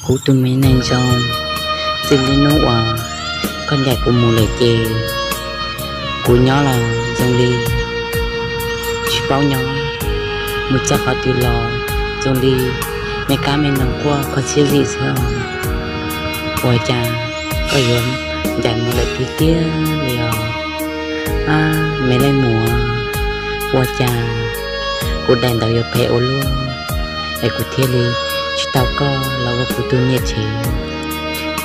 Kuv tus me neeg zoo, txij li hnub uas koj ncaim kuv mus lawm ces kuv nyob los zoo li tsis paub nyob, mus txog qhov twg los zoo li me kab me noog quaj kho siab zim xwb. Ua cas koj yuav ncaim mus lawm tiag tiag li os? Ab, me leej muam, ua cas kuv daim ntawv yuav phem ua luaj es kuv thiaj li tsis tau koj los ua kuv tus niam tsev?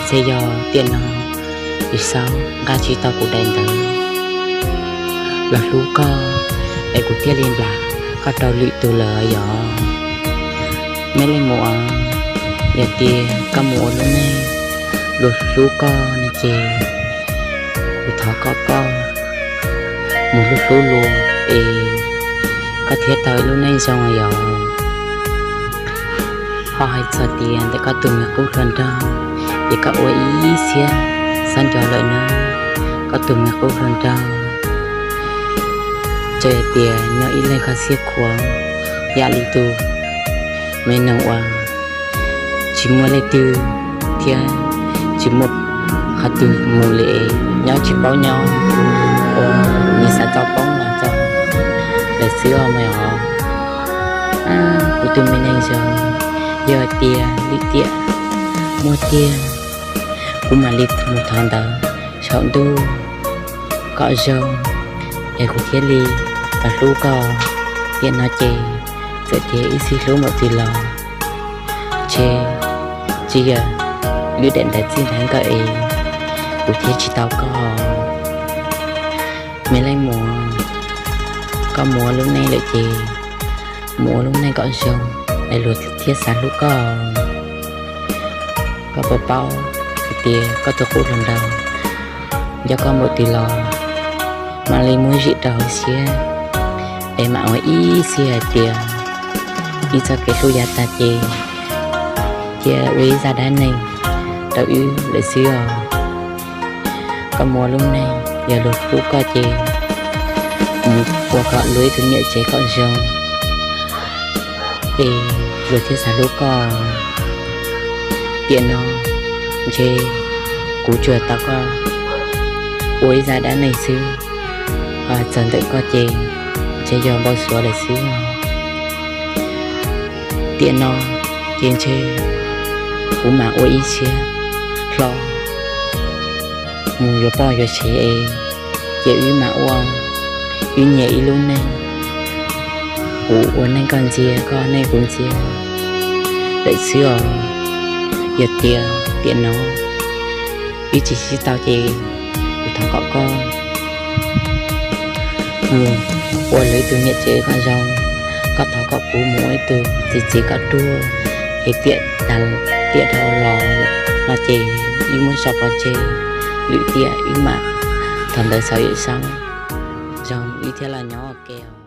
Txhia yog tiam no Yawm Saub nqa tsis tau kuv daim ntawv los hlub koj es kuv thiaj li nplam koj rau lwm tus lawm yog? Me leej muam, yog tias koj mus ua lub neej luag hlub koj no ces kuv thov kom koj mus hlub hlub luag es koj thiaj tau ib lub neej zoo yog? Ho hais txog tias ntawm koj tus me qub hluas nraug, ces koj ua ib siab txhob nco lawm na, koj tus me qub hluas nraug. Txawm hais tias nyob ib leeg kho siab khuav yam li tus me noog uas tsis muaj leej twg thiab tsis muaj qhov twg mus li, nyob tsis paub nyob, ua nws xav tau poob los tau lawm xwb os me os. Kuv tus me neeg zoo, yog tias lim tiam muaj tiag, kuv mam li mus thov ntawv saum ntuj kom zoo es kuv thiaj li los hlub koj. Tiam no ces txawm tias ib txhij hlub npaum twg los ntshe tsis yog lub daim ntawv txij ntawv nkawm es kuv thiaj tsis tau koj. Me leej muam, koj mus ua lub neej lawm ces mus ua lub neej kom zoo es luag thiaj xav hlub koj. Koj puas paub hais tias koj tus qub hluas nraug nco koj npaum twg los mam li muab zim rau hauv siab es mam ua ib siab hais tias ib txoj kev hlub yav tag ces cia ua ib zaj dab neeg rau wb lawm xwb os. Koj mus ua lub neej yog luag hlub koj ces mus ua kom luag ib tug niam tsev kom zoo es luag thiaj xav hlub koj. Tiam no ntshe kuv tsuas tau koj ua ib zaj dab neeg xwb, ho txog ntawm koj ces ntshe yog npau suav lawm xwb. Tiam no ces ntshe kuv mam ua ib siab hlo mus yuav poj yuav sev es cia wb mam ua wb nyias ib lub neej, kuv ua neej koj ntxiag, koj neej kuv ntxiag lawm xwb os. Yog tias tiam no wb tsis sib tau ces kuv thov kom koj mus ua luag ib tug niam tsev kom zoo, koj thov kom kuv mus ua ib tug txiv txiv kom ruaj, es tiam tas tiam dhau los no ces wb muab so pov tseg, lwm tiam wb mam thov ntawv xav yawm saub zoo wb thiaj los nyob ua ke os.